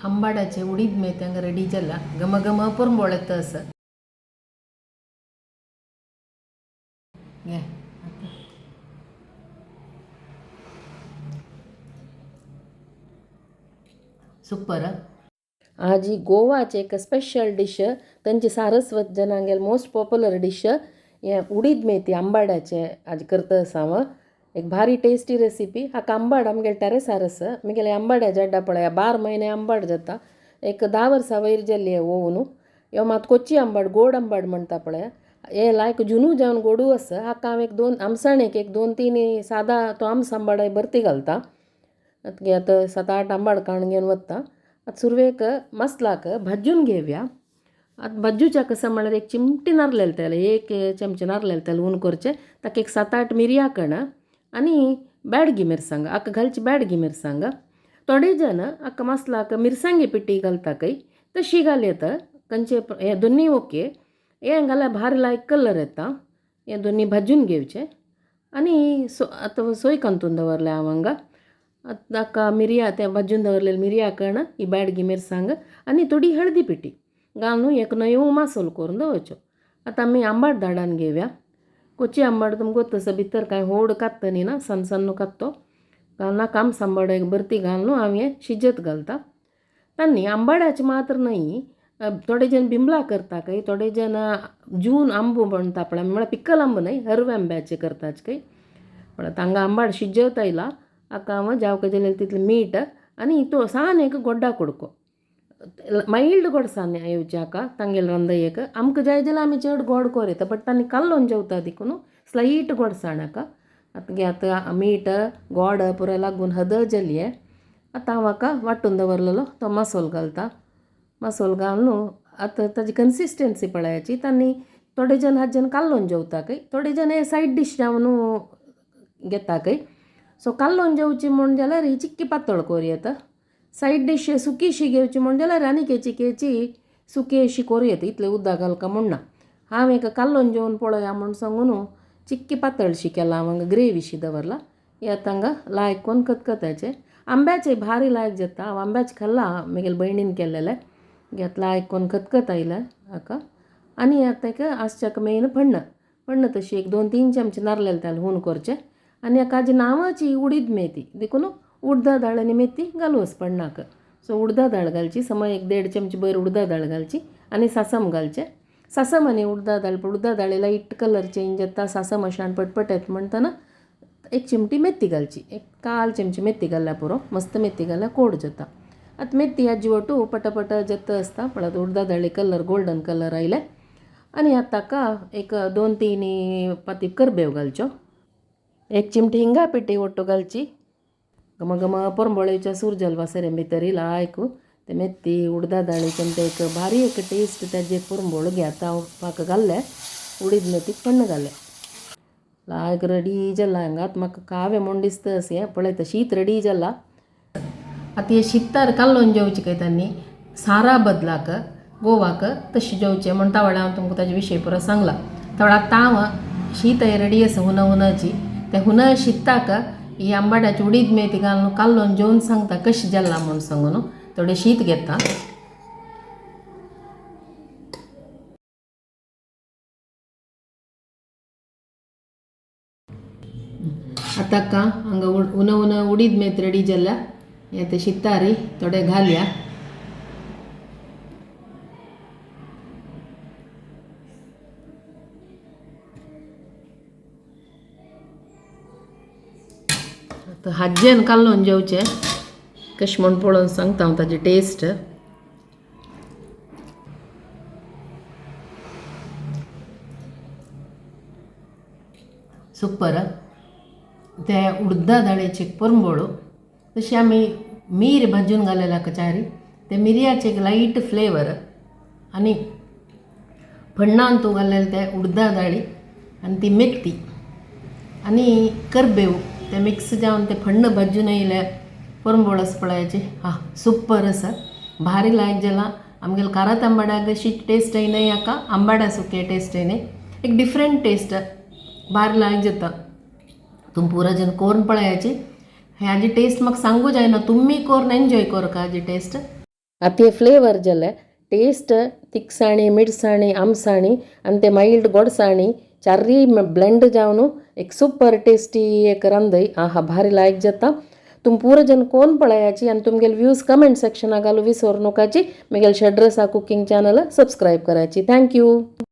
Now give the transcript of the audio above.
आंबाड्याचे उडीद मेथी हांगा रेडी जाला. घमघम पुरंबोळ येता आसा. घे. सुपर. आज ही गोवाचे एक स्पेशल डिश, तांचे सारस्वत जनांगेल मोस्ट पॉप्युलर डिश हे उडीद मेथी आंबाड्याचे आज करता आसा हांव. एक भारी टेस्टी रेसिपी. हाका आंबाड आमगेले टेरेसार आसा. आमगेले आंबाड्या झाडां पळया 12 म्हयने आंबाड जाता. एक 10 वर्सां वयर जाल्ली ओवून. ह्यो मात कोची आंबाड, गोड आंबाड म्हणटा पळया, हे लायक जुनू जावन गोडू आसा. हाका हांव एक 2 आमसाणेक एक 2-3 सादा तो आमस आंबाड भरती घालता. आतां 7-8 आंबाड काण घेवन वता. आतां सुरवेक मसलाक भाजून घेवया. आतां भाजूच्या कसं म्हळ्यार एक चिमटी नारलेलें तेल, 1 चमचे नारलेलें तेल हून करचें. ताका एक 7-8 मिरयां कण आनी बेडगी मिरसांग हाका घालची. बेडगी मिरसांग थोडे जण हाका मसलाक मिरसांगे पिठी घालता खंय, तशी घाल येता. खंयचे हे दोनूय ओके. हें घाल्यार भारी लायक कलर येता. हें दोनूय भाजून घेवचें आनी सो आतां सोय कांतून दवरलें हांव हांगा. आतां ताका मिरयां तें भाजून दवरलेलें मिरयां कण, ही बेडगी मिरसांग आनी थोडी हळदी पिठी घालून एक नवो मासोल करून दवरचो. आतां आमी आंबाड धाडान घेवया. कोची आंबाड तुमकां गोत्त आसा, भितर कांय होड कात्त न्ही ना, सन्न सन्न कात्तो घालून आमस आंबाड एक भरती घालून हांव हें शिजत घालता. तांणी आंबाड्याचें मात्र न्हय, थोडे जण बिंबला करता खंय, थोडे जण जून आंबो म्हणटा पळय, म्हळ्यार पिकल आंबो न्हय, हरव्या आंब्याचे करतात खंय. पण हांगा आंबाड शिजत आयला. हाका हांव जावका जाल्यार तितलें मीठ आनी तो सान एक गोड्डा कुडको, मायल्ड गोडसाण येवचें हाका तांगेले रांदयेक. आमकां जाय जाल्यार आमी चड गोड कोर येता, बट तांणी कालोवन जेवता देखून स्लायट गोडसाण हाका. आतां घे, आतां मीठ गोड पुरो लागून हद जाली. आतां हांव हाका वांटून दवरलेलो तो मसोल घालता. मसोल घालून आतां ताजी कन्सिस्टन्सी पळयाची. तांणी थोडे जण हाजेन कालोवन जेवता खंय, थोडे जण हे सायड डीश जावन घेता खंय. सो कालोवन जेवची म्हूण जाल्यार ही चिक्की पातळ कोर येता. सायड डीश सुकीशी घेवची म्हूण जाल्यार आनी केची केची सुकी अशी कोर येता, इतलें उदक घालका म्हूण ना. हांव एक कालोवन जेवन पळोवया म्हूण सांगून चिक्की पातळशी केला हांव, हांगा ग्रेवीशी दवरला. हे आतां हांगा लायक कोन्न खतखत्याचें आंब्याचें भारी लायक जाता. हांव आंब्याचें खाल्लां म्हगेले भयणीन केल्लेलें. घेतला लायक कोन्न खतखत आयलें हाका. आनी आतां एक आसच्याक मेन फण्ण, फण्ण तशी एक 2-3 चमचे नारलेलें तेल हून करचें. आनी हाका हाजी नांवाची उडीद मेथी देखून उडदा दाळ आनी मेथी घालूं पण्णाक. सो उडदा दाळ घालची समज एक 1.5 चमचे भर उडदा दाळ घालची आनी सासम घालचें. सासम आनी उडदा दाळ, उडदा दाळी लायट कलर चेंज जाता, सासम अशें पटपट म्हणटना 1 चिमटी मेथी घालची. एक काल चमची मेथी घालल्यार पुरो, मस्त मेथी घालल्यार कोड जाता. आतां मेथी हाजी वटू पटापट जाता आसता. पळय उडदा दाळी कलर गोल्डन कलर आयले. आनी आतां ताका एक 2-3 पाती करबेव घालच्यो, 1 चिमटी हिंगा पिठी ಒಟ್ಟು घालची. घम घम परंबळेच्या सूर वासरे भितर लायक ते मेथी उडदा दाळी ते एक भारी एक टेस्ट ताजे पुरंबोळ घे. आतां हांव म्हाका घाल्लें उडीद मेथीक पण्ण घालें. लायक रेडी जाला हांगा. आतां म्हाका कावें म्हूण दिसता अशें पळयता शीत रेडी जाला. आतां हें शितार कालोवन जेवचें खंय तांणी सारा बदलाक गोवाक तशें जेवचें म्हूण तावळ हांव तुमकां ताजे विशय पुरो सांगला. तवळ आतां हांव शीत रेडी आसा हुना हुनाची, त्या हुना शिताक ही आंबाड्याची उडीद मेथी घालून कालोवन जेवन सांगता कशें जाला म्हूण सांगून. थोडें शीत घेता. आतां का हांगा हुना हुना उडीद मेथी रेडी जाल्या. हें ते शितारी थोडे घालया. आतां हाज्जेन कालोवन जेवचें कशें म्हूण पळोवन सांगता हांव ताजी टेस्ट. सुपर. ते उडदा दाळीची पुरंबोळ तशी आमी मीर भाजून घालेल्या कचारी, ते मिरयाचे एक लायट फ्लेवर आनी फण्णान तूं घालेलें ते उडदा दाळी आनी ती मेथी आनी करबेव ते मिक्स जावन ते फण्ण भाजून येयले पुरंबोळ आसा पळयाची. हा सुपर आसा, भारी लायक जाला. आमगेले कारात आंबाड्याक अशी टेस्ट येयनाय, हाका आंबाड्या सुके टेस्ट येयनाय, एक डिफरंट टेस्ट, भारी लायक जाता. तुम पुरा जण कोरून पळयाची. हाजी टेस्ट म्हाका सांगू जायना, तुमी कोरून एन्जॉय करका हाजी टेस्ट. आतां हे फ्लेवर जाले टेस्ट तिखसाणी, मिरसाणी, आमसाणी आनी ते माइल्ड गोडसाणी चार्री ब्लेंड जावन एक सुपर टेस्टी एक रांदय. आहा, भारी लायक जाता. तुम पुरो जन कोण पळयाची आनी तुमगेले व्यूज कमेंट सेक्शना घालू विसर नकाची. मुगेले षड्रसा कुकिंग चॅनल सबस्क्रायब करायची. Thank you.